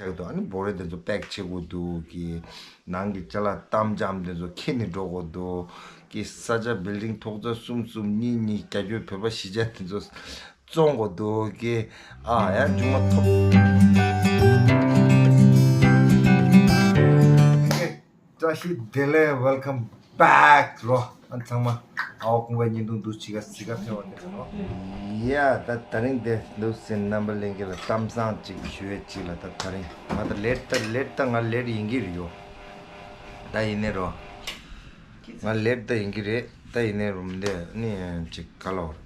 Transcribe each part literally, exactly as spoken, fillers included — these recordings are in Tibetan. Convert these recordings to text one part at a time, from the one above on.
ཆགས་འདུག་ཨ་ནི་འབོ་རེ་དེ་ཚོ་པེག་བྱེད་དགོས་འདུག་གི། ནང་གི་ཅ་ལག་གཏམ་འཇམ་དེ་ཚོ་ཁྱེར་ནས་འགྲོ་དགོས་འདུག་གི། ས་ཆ་བིལ་ཌིང་ཐོག་ཚད་གསུམ་གསུམ་གཉིས་གཉིས་རྒྱ་ཆེ་བོད་པ་གཞིས་ཆགས་དེ་ཚོ་བཙོང་དགོས་འདུག་གི། ཨ་ཡ་མཇུག་མ་ཐོབ། བཀྲ་ཤིས་བདེ་ལེགས། Welcome back རོ། ཨ་ཚང་མ་ཨའོ་ཁུང་པའི་བརྙན་ཐུང་འདུག་ཅི་ག་སི་ག་ཕེ་བ་དེ་རོ། ཡ་ད་དེ་རིང་དེ་འདུག་སེ་རྣམ་པ་ལྷན་རྒྱས་ལ་གཏམ་བཟང་ཅིག་ཞུ་ཡས་ཅིག་ལ། ད་དེ་རིང་ང་ད་ལེཊ་ད་ལེཊ་ད་ང་ལེཊ་ཡིན་གྱི་རེད་ཡོ། ད་ཡིན་ནའི་རོ། ང་ལེཊ་ད་ཡིན་གྱི་རེད། ད་ཡིན་ནའི་རོ་འདི་ནི་ཅིག་ག་ལ་བར་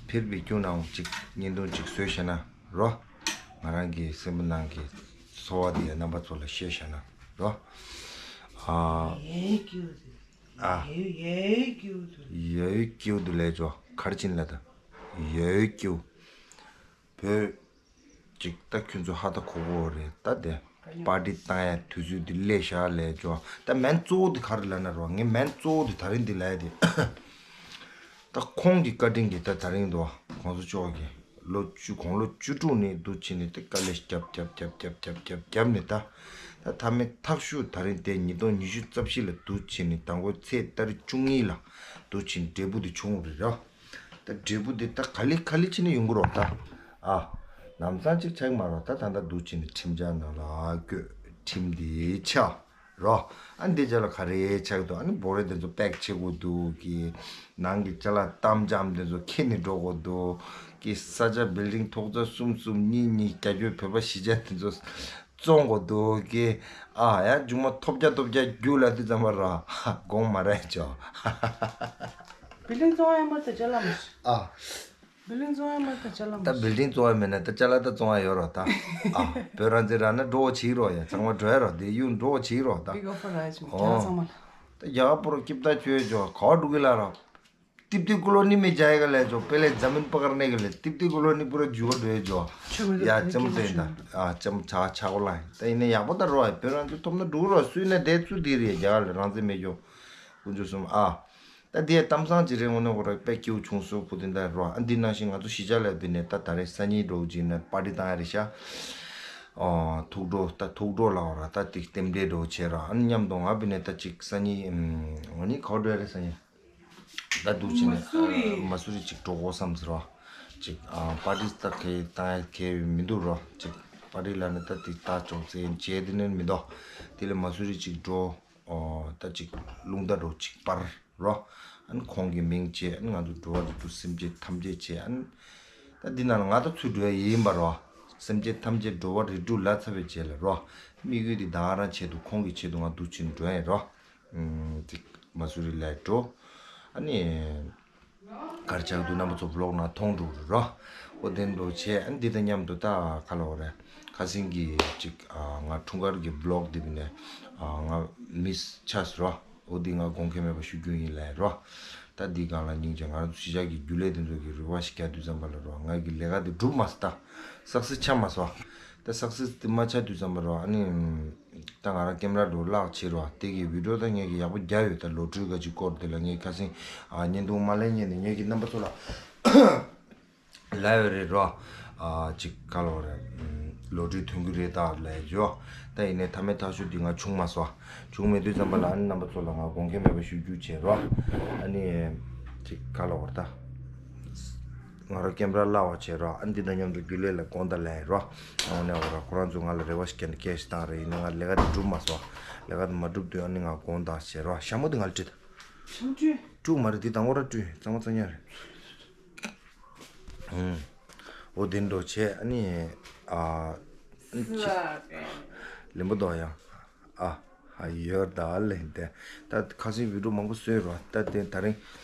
ཕིར་བི་ཀྱུ་ནའང་ཅིག་བརྙན་ཐུང་ཅིག་བཟོས་བཞག་ན་རོ། ང་རང་གི་སེམས་པ་ནང་གི་ཚོར་བ་དེ་ཡང་རྣམ་པ་ཚོ་ལ་བཤད་བཞག་ན་རོ། ཨ། ཡའི་ཀྱུ་ཨ། ཡའི་ཡའི་ཀྱུ་དུ། ཡའི་ཀྱུ་དུ་ལས་ཅོ་གར་ཅིན་ལ་ད། ཡའི་ཀྱུ། བོད་ཅིག་ད་ཁྱོད་ཚོ་ཧ་ད་གོ་གོ་རེད་ད་དེ། པར་ཊི་བཏང་ཡ་དུས་ཚོད་དེ་སླེབས་བཞག་ལས་ཅོ། ད་མེན་གཙོ་བོ་དེ་ག་རེ་ལབ་ན་རོ། ངས་མེན་གཙོ་བོ་དེ་དེ་རིང་འདི་ལབ་ཡ་དེ། ད་ཁོང་གི་བཀའ་དྲིན་གྱིས་ད་དེ་རིང་དུ་གོང་ས་མཆོག་གིས་ལོ་བཅུ་དགུང་ལོ་བཅུ་དྲུག་ནས་འདུག་བྱས་ནས་དེ་དཀའ་ལས་རྒྱབ་རྒྱབ་རྒྱབ་རྒྱབ་རྒྱབ་རྒྱབ་རྒྱབ་ནས་ད། ད་མཐའ་མའི་ཐག་ཤུ་དེ་རིང་དེ་ཉིས་སྟོང་ཉི་ཤུ་རྩ་བཞི་ལ་འདུག་བྱས་ནས་དང་པོ་ཚེས་ཏ་རིག་བཅུ་གཉིས་ལ་འདུག་བྱས་ནས་འབྲས་བུ་དེ་བྱུང་རེད་ར། ད་འབྲས་བུ་དེ་ད་ག་ལེ་ག་ལེ་བྱས་ནས་ཡོང་གི་རོགས་ད། ཨ། ལམ་སང་ཅིག་ཆགས་མ་རོགས་ད། ད་ད་འདུག་བྱས་ནས་ཁྲིམས་འཆར་ནང་ལ་བཀོད། ཁྲིམས་དེ་ཆགས། རོ། ཨ་འདི་ཅ་ལག་ག་རེ་ཆགས་འདུག་ཨ་ནི་འབོ་རེ་དེ་ཚོ་པེག་བྱེད་དགོས་འདུག་གི། ནང་གི་ཅ་ལག་གཏམ་འཇམ་དེ་ཚོ་ཁྱེར་ནས་འགྲོ་དགོས་འདུག་གི། ས་ཆ་བིལ་ཌིང་ཐོག་ཚད་གསུམ་གསུམ་གཉིས་གཉིས་རྒྱ་ཆེ་བོད་པ་གཞིས་ཆགས་དེ་ཚོ་བཙོང་དགོས་འདུག་གི། ཨ་ཡ་མཇུག་མ་ཐོབ་རྒྱ་ཐོབ་རྒྱ་རྒྱུགས་ལ་དུས་ཙམ་པ་ར་དགོངས་མ་རེད་ཅོ། བིལ་ཌིང་བཙོང་ཡ་མ་ད་ཅ་ལག་མ་ཤི། ཨ། བིལ་ཌིང་བཙོང་ཡ་མ་ད་ཅ་ལག་མ་ད་ཤི། བིལ་ཌིང་བཙོང་ཡ་མེད་ན་ད་ཅ་ལག་ད་བཙོང་ཡ་ཡོད་རོགས་ད། ཨ། བོད་རང་བཙན་རང་ན་འགྲོ་བ་བྱེད་རོགས་ཡ། ཚང་མ་འགྲོ་ཡ་རོགས་དེ་ཡུན་འགྲོ་བ་བྱེད་རོགས་ད། Big offer ར་ཨེ་ཅི་མི་ཨོ། རྒྱ་ཚང་མ་ལ། ད་རྒྱ་གར་པོ་རོ་སྐྱིབ་ད་བྱོས་ཅོ་ག་བ་འགྲོ་གི་ལ་རོགས། ཏིབ་ཏིབ་ཀུ་ལོ་ནི་མི་ཇའི་ག་ལས་ཅོ་པེ་ལེ་ཛ་མིན་པ་ཀར་ནེ་ག་ལས་ཏིབ་ཏིབ་ཀུ་ལོ་ནི་པུ་ར་ཇུ་བ་འགྲོ་ཡ་ཅོ། ཆུ་མི་ཡ་འདུག་ཅམ་ཏེ་ད། ཨ་ཅམ་ཆ་ཆ་གོ་ལ་ད་ཡིན་ན་ཡག་པོ་ད་རོགས་ཡ། བོད་རང་བཙན་ཐོབ་ན་འགྲོ་རོགས། སུས་ན་དེ་ཚུ་དེ་རེད། རྒྱ་གར་ལ་རང་བཙན་མེད་ཅོ། དཀོན་མཆོག་གསུམ་ཨ། ད་འདི་ཡ་གཏམ་བཟང་ཅིག་རེད། དངོས་གནས་ཁོ་ར་དཔེ་སྐྱིད་པོ་བྱུང་སོང་བུ་དེ་འདྲ་རོ། ཨ་འདི་ནང་བཞིན་ང་ཚོ་གཞིས་ཆགས་ལ་བུད་ནས་ད་ད་རེས་སང་ཉིན་འགྲོ་གི་ཅིག་ན་པར་ཊི་བཏང་ཡ་རེད་ཤག་ཨོ་ཐུགས་སྤྲོ་ད་ཐུགས་སྤྲོ་ལ་འོ་ར་ད་ཏིག་རྟེན་འབྲེལ་འགྲོ་བྱས་ར། ཨ་ནི་མཉམ་དུ་ང་བུད་ནས་ད་ཅིག་སང་ཉིན་ཨམ་འོ་ནི་ག་བ་འགྲོ་ཡ་རེད་སང་ཉིན། ད་འདུག་ཅིག་ནས་མ་སུ་རི། ཨ་མ་སུ་རི་ཅིག་འགྲོ་དགོས་བསམ་ཟེར་རོ། ཅིག་ཨ་པར་ཊི་ད་གའི་བཏང་ཡ་གའི་མི་འདུག་རོ། ཅིག་པར་ཊི་ལ་ནི་ད་ཏིག་ད་ཅོག་ཙེ་བྱས་དེ་ནི་མི་འདུག་དེ་ལས་མ་སུ་རི་ཅིག་འགྲོ། ཨོ་ད་ཅིག་རླུང་རྟ་འགྲོ་ཅིག་སྤར་རོ། ཨ་ནི་ཁོང་གི་མིང་བྱས། ཨ་ནི་ང་ཚོ་འགྲོ་བ་རིགས་དྲུག་སེམས་ཅན་ཐམས་ཅད་བྱས། ཨ་ནི་ད་འདི་ནང་ལ་ང་ད་ཚུར་འགྲོ་ཡ་ཡིན་པ་རོ། སེམས་ཅན་ཐམས་ཅད་འགྲོ་བ་རིགས་དྲུག་ལ་ཚབ་པའི་རྗེས་ལ་རོ། དམིགས་ཡུལ་འདི་ད་ང་རང་ཆེད་དུ་ཁོང་གི་ཆེད་དུ་ང་འདུག་ཅིག་འགྲོ་ཡ་ཡིན་རོ། ཨུམ་ཅིག་མ་སུ་རི་ལ་འགྲོ། ཨ་ནི། གར་ཆགས་འདུག་རྣམ་པ་ཚོ་བི་ལོག་ནང་མཐོང་འགྲོ་རོ། ཨོ་དེ་འདྲ་བྱས་ཨ་འདི་དང་མཉམ་དུ་ད་ག་ལ་འོ་རེད། ཁ་སང་གི་ཅིག་ཨ་ང་འཁྲུངས་སྐར་གྱི་བི་ལོག་འདི་བི་ནས་ཨ་ང་མིས་ཆགས་སོང་རོ། ཨོ་འདི་ང་དགོངས་འགལ་མེད་པ་ཞུ་རྒྱུ་ཡིན་ལབ་རོ། ད་འདི་སྒང་ལ་སྙིང་རྗེ། ང་རང་ཚོ་གཞིས་ཆགས་ཀྱི་རྒྱུན་ལས་དེ་ཚོ་གི་རེ་བ་ཞིག་རྒྱག་དུས་ཙམ་པ་ལ་རོ། ང་གི་ལས་ཀ་དེ་འགྲུབ་མ་སོང་ད། སག་སེ་སི་ཆགས་མ་སོང་། ད་སག་སེ་སི་དེ་མ་ཆགས་དུས་ཙམ་པ་རོ། ཨ་ནི། ད་ང་རང་ཀེམ་ར་འགྲོ་བརླག་བྱེད་རོགས། དེ་གི་བི་ཌིའོ་ད་ངས་ཀྱི་ཡག་པོ་རྒྱག་ཡོད། ད་ལོ་ཊི་རི་ག་ཅིག་སྐོར་དེ་ལ་ངས་ཁ་སང་ཨ་བརྙན་ཐུང་མ་ལེན་ཉན་ནས་ངས་ཀྱི་རྣམ་པ་ཚོ་ལ་ལབ་ཡོད་རེད་རོ། ཨ་ཅིག་ག་ལོ་རེད། ལོ་ཊི་རི་ཐོན་གི་རེད་ད་ལབ་ཡོད། ད་ཡིན་ནའི་མཐའ་མའི་ཐག་གཅོད་འདི་ང་བྱུང་མ་སོང་། བྱུང་མེད་དུས་ཙམ་པ་ལ་ཨ་ནི་རྣམ་པ་ཚོ་ལ་ང་དགོངས་འགལ་མེད་པ་ཞུ་རྒྱུ་བྱེད་རོགས། ཨ་ནི་ཅིག་ག་ལོ་རེད་ད། ང་རང་ཀེམ་ར་གླ་བ་བྱས་རོགས། ཨ་འདི་དང་མཉམ་དུ་རྒྱུན་ལས་ལ་དགོངས་དག་ལན་རོགས། ཨ་ནི་འོ་ར་ཁོ་རང་ཚོ་ང་ལ་རེ་བ་ཞིག་བསྐྱལ་ནས་སྐད་ཞིག་བཏང་རེད། ཡིན་ནའི་ང་ལས་ཀ་དེ་འགྲུབ་མ་སོང་། ལས་ཀ་དེ་མ་འགྲུབ་དུས་ཨ་ནི་ང་དགོངས་དག་བྱས་རོགས། ཞྭ་མོ་དེ་ང་ལ་སྤྲད་ད། ཞྭ་མོ་སྤྲད། དཀྲུག་མ་རེད་དེ་དང་པོ་ར་སྤྲུལ་གཙང་མ་གཙང་རྐྱང་རེད། ཨུམ། འོ་དེ་འགྲོ་བྱས་ཨ་ནི་ཨ། ལེན་པོ་དོ་ཡང་ཨ། ཧ་ཡོད་ད་ལེན་ཏེ། ད་ཁ་སང་བི་ཌིའོ་མང་པོ་བཟོས་རོ། ད་དེ་ད་རིང་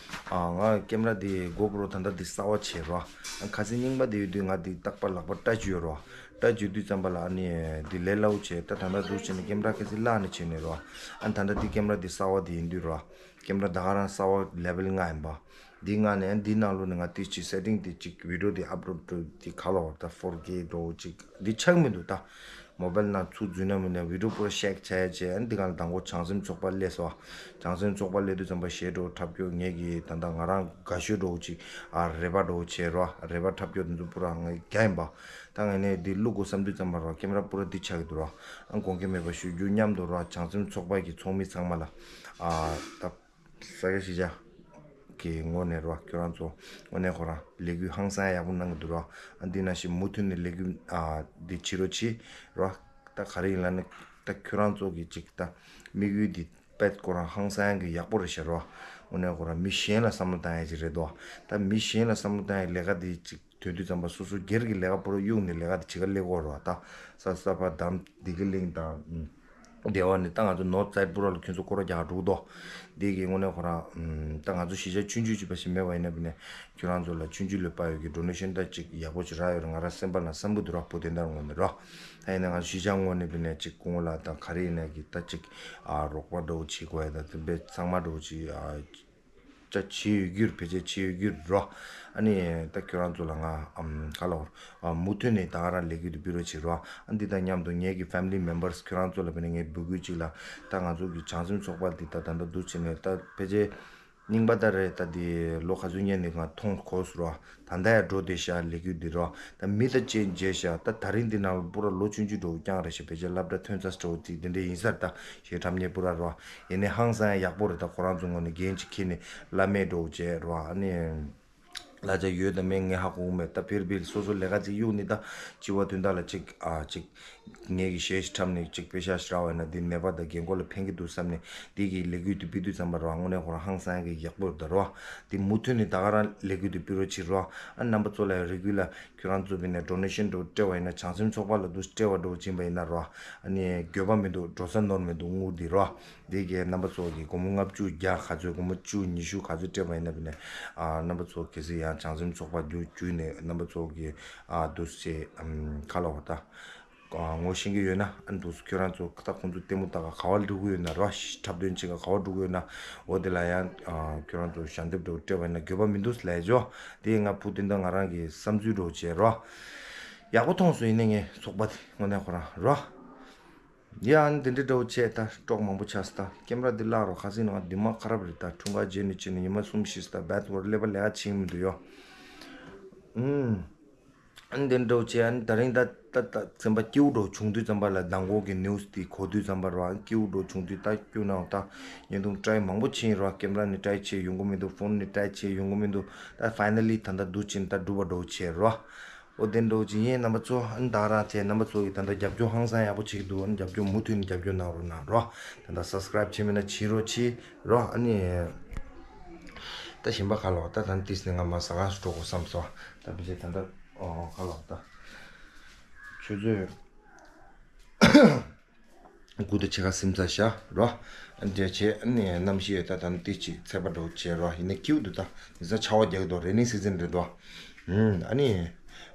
ཨ་ང་ཀེམ་ར་དེ་གོ་པྲོ་ད་ལྟ་དེ་གསར་བ་བྱས་རོ། ཁ་སང་རྙིང་པ་དེ་ཡོད་དུས་ང་དེ་རྟག་པར་ལག་པ་སྐྲ་འཇུས་རོ། སྐྲ་འཇུས་དུས་ཙམ་པ་ལ་ཨ་ནི་དེ་ལས་སླ་བོ་བྱས། ད་ད་ལྟ་འདུག་བྱས་ནས་ཀེམ་ར་ཁ་སང་བརླག་ནས་བྱས་ནས་རོ། ཨ་ད་ལྟ་དེ་ཀེམ་ར་དེ་གསར་བ་དེ་ཡིན་དུས་རོ། ཀེམ་ར་ད་ག་རང་གསར་བ་ལེ་བལ་ལྔ་ཡིན་པ། འདི་ལྔ་ནས་འདི་ནང་ལོགས་ནས་ང་ཏིས་ཅིག་སེ་ཊིང་དེ་ཅིག་བི་ཌིའོ་དེ་ཨབ་ལོཌ་འགྲོ་དེ་ག་ལ་བར་ད་ཕོར་ཀེ་འགྲོ་ཅིག་འདི་ཆགས་མི་འདུག་ད། མོ་བལ་ནང་ཚུར་འཛུལ་ན་མིན་ན་བི་ཌིའོ་པུ་ར་ཤེག་བྱ་ཡ་བྱས། ཨ་ནི་འདི་གང་ལ་དང་པོ་བྱང་སེམས་ཚོགས་པ་སླེབས་སོ། བྱང་སེམས་ཚོགས་པ་སླེབས་དུས་ཙམ་པ་གཞས་འགྲོ་འཁྲབ་སྐྱོར་ངེད་ཀྱི་ད་ལྟ་ང་རང་དགའ་ཤོས་འགྲོ་ཅིག་ཨ་རེ་བ་འགྲོ་བྱས་རོ། རེ་བ་འཁྲབ་སྐྱོར་འདི་ཚོ་པུ་ར་ང་རྒྱ་ཡིན་པ། ད་ངས་ནས་འདི་བླུག་དགོས་བསམ་དུས་ཙམ་པ་རོ་ཀེམ་ར་པུ་ར་འདི་ཆགས་ཀྱི་འདུག་རོ། ཨ་དགོངས་འགལ་མེད་པ་ཞུ་རྒྱུ་སྙམ་དུ་རོ། བྱང་སེམས་ཚོགས་པ་གི་ཚོགས་མི་ཚང་མ་ལ་ཨ་ད། ས་སྐྱ་གཞིས་ཆགས་ཀྱི་ངོས་ནས་རོ། ཁྱོད་རང་ཚོ་དངོས་གནས་ཁོ་རང་ལས་འགུལ་ཧང་སང་ཡག་པོ་གནང་གི་འདུག་རོ། ཨ་འདི་ནང་བཞིན་མུ་མཐུད་ནས་ལས་འགུལ་ཨ་འདི་བྱེད་རོགས་བྱེད་རོ། ད་ག་རེ་ཡིན་ལབ་ན་ད་ཁྱོད་རང་ཚོ་གི་ཅིག་ད་དམིགས་ཡུལ་འདི་དཔེ་ཁོ་རང་ཧང་སང་གི་ཡག་པོ་རེད་ཤག་རོ། དངོས་གནས་ཁོ་རང་མི་གཞན་ལ་བསམ་བློ་བཏང་ཡ་ཅིག་རེད་དོ། ད་མི་གཞན་ལ་བསམ་བློ་བཏང་ཡ་ལས་ཀ་འདི་ཅིག་དོན་དུས་ཙམ་པ་སོ་སོ་སྒེར་གྱི་ལས་ཀ་པོ་ར་གཡུག་ནས་ལས་ཀ་དེ་བྱེད་ཀ་སླེབས་ཀྱི་ཡོད་རེད་བ། ད་ས་ས་ཕ་དམ་བདེ་སྐྱིད་གླིང་དང་སྡེ་བ་ནས་ད་ང་ཚོ་ནོར་ཚ་པུ་ར་ལ་ཁྱོད་ཚོ་སྐོར་ར་རྒྱག་འགྲོ་གི་འདུག་འདི་གི་དངོས་གནས་ཁོ་རང་ད་ང་ཚོ་གཞིས་ཆགས་ཆུང་ཆུང་ཅིག་པ་ཞིག་མེད་པ་ཡིན་ན་བི་ནས་ཁྱོད་རང་ཚོ་ལ་ཆུང་ཆུང་ལས་དཔག་ཡོད་ཀྱི་ཌོ་ནེ་ཤན་ད་ཅིག་ཡག་པོ་ཅིག་རག་ཡོད་རེད། ང་རང་སེམས་པ་ལ་བསམ་གི་འདུག་ར། བུ་དེ་འདྲ་ངོ་ནས་ར། ད་ཡིན་ན་ང་ཚོ་གཞིས་ཆགས་ངོས་ནས་བི་ནས་ཅིག་སྐུ་ངོ་ལ་ད་ག་རེ་ཡིན་ན་གི་ད་ཅིག་ཨ་རོགས་པ་འདྲ་བོ་བྱེད་དགོས་ཡ་ད་དེ་འདྲ་ཚང་མ་འདྲ་བོ་ཅིག་ཨ། ཅ་བྱེད་ཡོད་རྒྱུར་བེད་སྤྱོད་བྱེད་ཡོད་རྒྱུར་རོ། ཨ་ནི་ད་ཁྱོད་རང་ཚོ་ལ་ང་ཨམ་ག་ལ་བར་མུ་མཐུད་ནས་ད་ག་རང་ལས་འགུལ་དུ་སྤེལ་རོགས་བྱེད་རོགས། ཨ་འདི་དང་མཉམ་དུ་ངེད་ཀྱི་family members ཁྱོད་རང་ཚོ་ལ་བྱས་ནས་ངས་འབོད་སྐུལ་ཅིག་ལ། ད་ང་ཚོ་གི་བྱང་སེམས་ཚོགས་པ་འདི་ད་ད་ལྟ་འདུག་བྱས་ནས་ད་ཕལ་ཆེར་རྙིང་པ་ད་རེད། ད་འདི་ལོ་ག་ཚོད་སྔོན་ནས་ང་མཐོང་གོ་སོང་རོགས། ད་ལྟ་ཡང་འགྲོ་བསྡད་ཤག་ལས་འགུལ་འདི་རོ། ད་མི་ད་ཅིག་མཇལ་ཤག་ད་ད་རིང་འདི་ནང་ལ་པུ་ར་ལོ་ཆུང་ཆུང་འདྲ་བོ་རྐྱང་རེད་ཤག་ཕལ་ཆེར་སློབ་གྲྭ་ཐོན་ཚར་འདྲ་བོ་དེ་འདི་འདྲ་ཡིན་ས་རེད། ད་གཞས་འཁྲབ་མཁན་པུ་ར་རོ། ཡིན་ནའི་ཧང་སང་ཡག་པོ་རེད། ད་ཁོ་རང་ཚོ་ངོས་ནས་འགན་ཅིག་འཁྱེར་ནས་བླ་མེད་འདྲ་བོ་བྱས་རོ། ཨ་ནི་གླ་ཆ་ཡོད་དང་མེད་ངས་ཧ་གོ་གི་མེད། ད་ཕིར་ཕིར་སོ་སོ་ལས་ཀ་ཅིག་གཡུག་ནས་ད་སྤྱི་བ་དོན་དག་ལ་ཅིག་ཨ་ཅིག་ངས་ཀྱི་གཞས་ཤིག་འཁྲབ་ནས་ཅིག་པེ་ཤག་ཤིག་རག་པ་ཡིན་ན་འདི་ནད་པ་དང་རྒན་འཁོགས་ལ་ཕན་གྱི་འདུག་བསམ་ནས་འདི་གི་ལས་འགུལ་དུ་སྤེལ་དུས་ཙམ་པ་རོ། དངོས་གནས་ཁོ་རང་ཧང་སང་གི་ཡག་པོ་རེད་ད་རོ། འདི་མུ་མཐུད་ནས་ད་ག་རང་ལས་འགུལ་དུ་སྤེལ་རོགས་བྱེད་རོ། ཨ་རྣམ་པ་ཚོ་ལ་རེ་སྐུལ་ལ། ཁྱོད་རང་ཚོ་བྱས་ནས་ཌོ་ནེ་ཤན་འདྲ་བོ་སྤྲད་པ་ཡིན་ན་བྱང་སེམས་ཚོགས་པ་ལ་འདུག་སྤྲད་པ་འདྲ་བོ་བྱིན་པ་ཡིན་ན་རོ། ཨ་ནི་འགྱོད་པ་མི་འདུག་འགྲོ་ས་ནོར་མི་འདུག་དངུལ་འདི་རོ། འདི་གའི་རྣམ་པ་ཚོ་གིས་སྒོར་མོ་ལྔ་བཅུ་བརྒྱ་ག་ཚོད་སྒོར་མོ་བཅུ་ཉི་ཤུ་ག་ཚོད་སྤྲད་པ་ཡིན་ན་བྱས་ནས་ཨ་རྣམ་པ་ཚོ་གལ་སྲིད་ཡང་བྱང་སེམས་ཚོགས་པ་བརྒྱུད་བརྒྱུད་ནས་རྣམ་པ་ཚོ་གིས་ཨ་འདུག་སེ་ཨམ་ག་ལ་བ་ད་ཨ་ངོ་ཤེས་ཀྱི་ཡོད་ན་ཨ་འདུག་སེ་ཁྱོད་རང་ཚོ་ད་ཁོང་ཚོ་ལྟད་མོ་ལྟ་ག་ག་བ་འགྲོ་གི་ཡོད་ན་རོ། འཁྲབ་སྟོན་བྱེད་ག་ག་བ་འགྲོ་གི་ཡོད་ན་འོ་དེ་ལ་ཡང་ཨ་ཁྱོད་རང་ཚོ་ཞལ་འདེབས་འདྲ་བོ་སྤྲད་པ་ཡིན་ན་འགྱོད་པ་མི་འདུག་ལབ་ཅོ། དེ་ང་བུ་དེ་འདྲ་ང་རང་གི་བསམ་ཚུལ་འདྲ་བོ་བྱས་རོ། ཡག་པོ་མཐོང་སོང་། ཡིན་ནའི་ངའི་ཚོགས་པ་དེ་དངོས་གནས་ཁོ་རང་རོ། ཡ་ཨ་ནི་དེ་འདྲའི་འདྲ་བོ་བྱས་ད་སྤྲོ་མང་པོ་ཆགས་སོང་། ད་ཀེམ་ར་འདི་བརླག་རོགས། ཁ་སང་ནང་འདི་མ་ཁ་རབ་རེད། ད་འཁྲུངས་སྐར་རྗེས་ནས་བྱས་ནས་ཉི་མ་གསུམ་བཞི་ད་བེད་ཝར་ཀླད་པ་ལས་ཀ་བྱེད་མི་འདུག་ཡོ། ཨུམ། ཨ་ནི་དེ་འདྲ་བོ་བྱས་ཨ་ནི་ད་རིང་ད་ད་ད་ཚན་པ་སྐྱིད་པོ་འདྲ་བོ་བྱུང་དུས་ཙམ་པ་ལ་མདང་དགོང་གི་ནིའུ་སི་དེ་གོ་དུས་ཙམ་པ་རོ། ཨ་ནི་སྐྱིད་པོ་འདྲ་བོ་བྱུང་དུས་ད་སྐྱུག་ནའང་ད་བརྙན་ཐུང་ཊའེ་མང་པོ་ཕྱིན་རོ། ཀེམ་ར་ནས་ཊའེ་བྱས་ཡོང་གི་མི་འདུག་ཕོན་ནས་ཊའེ་བྱས་ཡོང་གི་མི་འདུག་ད་ཕའི་ནལ་ལི་ད་ད་འདུག་ཕྱིན་ད་འགྲུབ་པ་འདྲ་བོ་བྱས་རོ། ཨོ་དེ་འདྲ་བོ་ཅིག་ཡིན་རྣམ་པ་ཚོ། ཨ་ནི་ད་རང་ཚེ་རྣམ་པ་ཚོ་གིས་ད་ལྟ་རྒྱབ་སྐྱོར་ཧང་སང་ཡག་པོ་བྱེད་ཀྱི་འདུག་ཨ་ནི་རྒྱབ་སྐྱོར་མུ་མཐུད་ནས་རྒྱབ་སྐྱོར་གནང་རོགས་གནང་རོ། ད་ལྟ་སབ་སི་ཀ་རབ་བྱེད་མེད་ན་བྱེད་རོགས་བྱེད་རོ། ཨ་ནི་ད་གཞན་པ་ག་ལ་བ་ད་ད་ནི་ཏིས་ནས་ང་མ་ཟ་ག་སུ་འགྲོ་དགོས་བསམ་སོང་། ད་ཕལ་ཆེར་ད་ལྟ་ཨོ་ག་ལ་བ་ད་ཆུ་ཚོད་དགུ་དང་ཕྱེད་ཀ་ཟིན་ཚར་ཤག་རོ། འདྲ་བྱས་ཨ་ནི་གནམ་གཤིས་ཡོད་ད་ད་ནི་ཏིས་ཅིག་ཚད་པ་འདྲ་བོ་བྱས་རོ། ཡིན་ན་སྐྱིད་པོ་འདུག་ད་ཉི་ཟ་ཆར་པ་རྒྱག་གི་འདུག་རེ་ནིང་སི་ཛན་རེད་འདུག་ཨུམ། ཨ་ནི།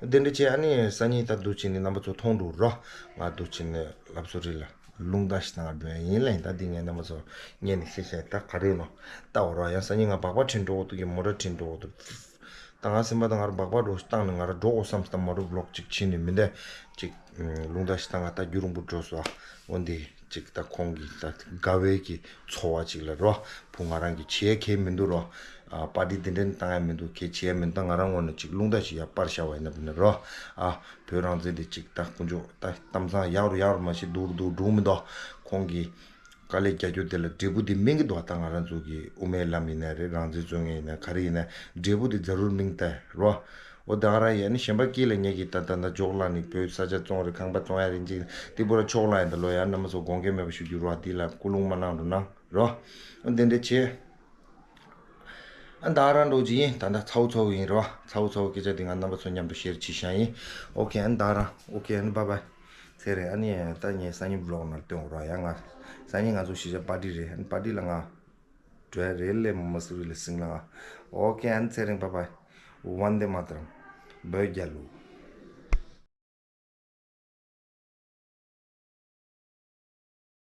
དེ་འདྲ་བྱས་ཨ་ནི་སང་ཉིན་ད་འདུག་བྱས་ནས་རྣམ་པ་ཚོ་མཐོང་འགྲོ་རོ། ང་འདུག་བྱས་ནས་ལབ་སོ་རི་ལ་རླུང་རྟ་ཞིག་ནང་འགྲོ་ཡ་ཡིན་ལ། ཡིན་ད་འདི་ངས་རྣམ་པ་ཚོ་ཉན་ནས་ཤེས་ཤེས་ད་ག་རེ་ཡིན་ནོ་ལྟ་འོ་རོ། ཡང་སང་ཉིན་ང་སྦག་སྦག་ཁྲིད་འགྲོ་འོ་འདུག་གི་མོ་ཊ་ཁྲིད་འགྲོ་འོ་འདུག་ད་ང་སེམས་པ་ད་ང་ར་སྦག་སྦག་འགྲོ་ཞིག་བཏང་ནས་ང་ར་འགྲོ་འོ་བསམ་སྟ་མོ་ཊ་བི་ལོག་ཅིག་ཕྱིན་ནས་མི་འདས་ཅིག་རླུང་རྟ་ཞིག་ད་ང་ད་རྒྱུ་རིང་པོ་འགྲོ་སོ་ཨ། འོ་འདི། ཅིག་ད་ཁོང་གི་ད་དགའ་བའི་གི་ཚོར་བ་ཅིག་ལ་རོ། བུ་ང་རང་གི་བྱེད་ཡ་གལ་མི་འདུག་རོ། ཨ་པར་ཊི་དེ་འདྲ་བཏང་ཡ་མི་འདུག་གལ་བྱེད་ཡ་མི་འདུག་ད་ང་རང་ངོས་ནས་ཅིག་རླུང་རྟ་ཞིག་ཡར་སྤར་བཞག་པ་ཡིན་ན་བུ་ནི་རོ། ཨ་བོད་རང་བཙན་དེ་ཅིག་ད་དཀོན་མཆོག་ད་གཏམ་བཟང་ཡག་རུ་ཡག་རུ་མ་ཤེས་སྡུག་རུ་སྡུག་འགྲོ་མི་འདུག་ཁོང་གི་དཀའ་ལས་རྒྱག་རྒྱུ་དེ་ལ་འབྲས་བུ་དེ་སྨིན་གི་འདུག་ད་ང་རང་ཚོ་གི་དབུ་མའི་ལམ་ཡིན་ན་རེད། རང་བཙན་རྩོད་མཁན་ཡིན་ན་ག་རེ་ཡིན་ན་འབྲས་བུ་དེ་ཛ་རུར་སྨིན་ད་རོ། འོ་ད་ག་རང་ཡིན་ནི་གཞན་པ་སྐྱིད་ལ་ངེད་ཀྱི་ད་ད་ད་འཇོག་ལ་ནི་བོད་ས་ཆ་བཙོང་རེད། ཁང་པ་བཙོང་ཡ་རིན་ཅིག་ཏི་པུ་ར་ཕྱོགས་ལ་ཡིན་ད་ལོ་ཡ་རྣམ་པ་ཚོ་དགོངས་འགལ་མེད་པ་ཞུ་རྒྱུ་རོ། འདི་ལ་ཀུ་ལུང་མ་གནང་རོགས་གནང་རོ། འོ་དེ་འདྲ་བྱེད། ཨ་ད་ག་རང་འགྲོ་གི་ཡིན། ད་ད་ཚ་བོ་ཚ་བོ་ཡིན་རོ། ཚ་བོ་ཚ་བོ་སྐད་ཆ་དེ་ང་རྣམ་པ་ཚོ་མཉམ་དུ་ཤེར་བྱེད་བཞག་ཡིན། ཨོ་ཁེ། ཨ་ད་ག་རང་ཨོ་ཁེ། ཨ་ནི་བྷའི་བྷའི། ཚེ་རིང་། ཨ་ནི་ད་ངས་སང་ཉིན་བི་ལོག་ནང་སྟོན་རོགས། ཡ་ང་སང་ཉིན་ང་ཚོ་གཞིས་ཆགས་པར་ཊི་རེད། ཨ་ནི་པར་ཊི་ལ་ང་འགྲོ་ཡ་རེད་ལས་མ་སུ་རི་ལ་སིང་ལ་ང་། ཨོ་ཁེ། ཨ་ནི་ཚེ་རིང་བྷའི་བྷའི། ཝན་དེ་མ་ཏརམ། བོད་རྒྱལ་ལོ།